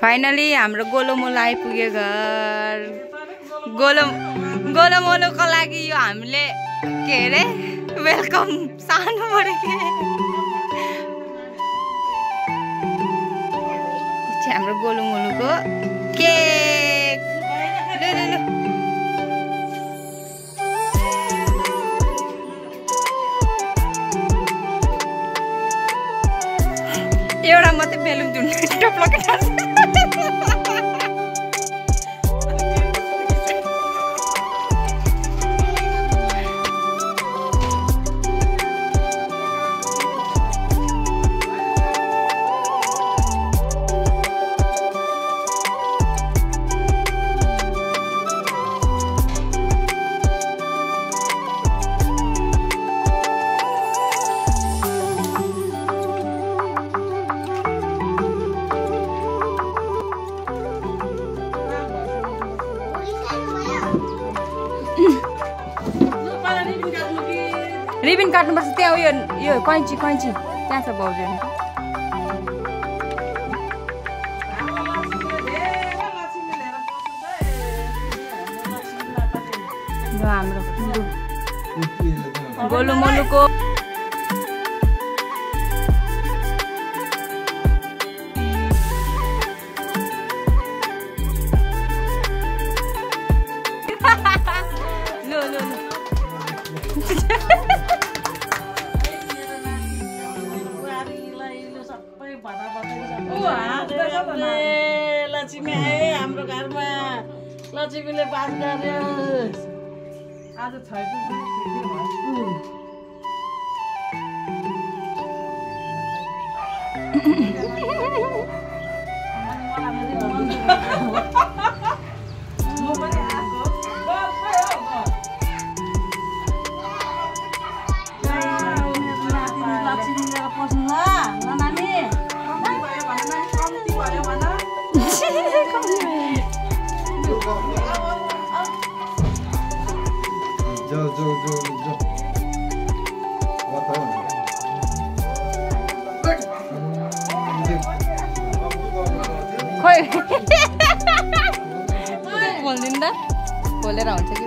Finally हाम्रो गोलोमोलो आइपुग्यो घर। गोलोमोलोको लागि यो हामीले के अरे वेलकम सानो पऱ्यो के हाम्रो गोलोमोलोको केक। एउटा मात्रै बेलुन जुन टप्लके रिबिन काट्नुपर्छ। त्यहाँ यो कैँची त्यहाँ छ भाउजू। हाम्रो गोलोमोलोको लक्ष्मी आए हाम्रो घरमा। लक्ष्मीले बात गर्यो आज खोलिदिँदा खोलेर हुन्छ कि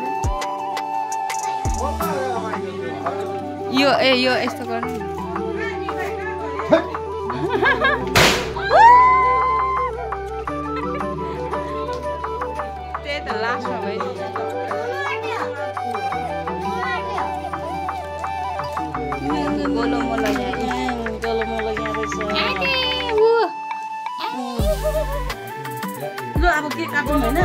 यो यस्तो गर्नु। त्यही त लास्टमा भयो। गोलोमोलो यहाँ रहेछ। ल अब के काट्नु हैन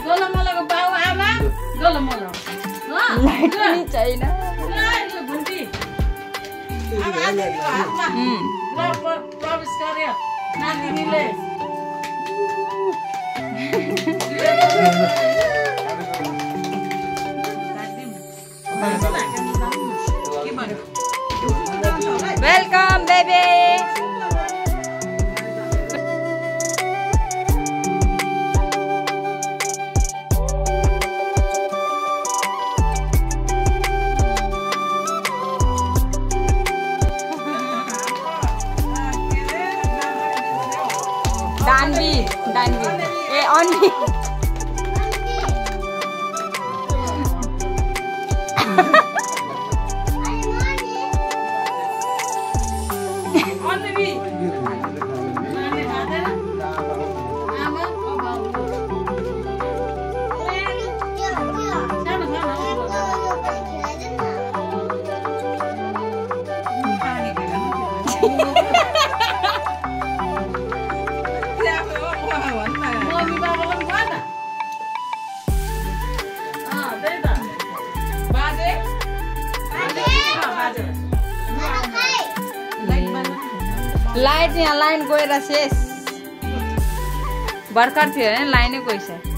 गोलोमोलोको बाउ आमा गोलोमोलो लाइट पनि छैन। प्रवेश गर्यो नातिनीले। Welcome baby. दानवी ए अन्वी लाइट यहाँ लाइन गएर शेष भर्खर थियो होइन लाइनै गइसक्यो।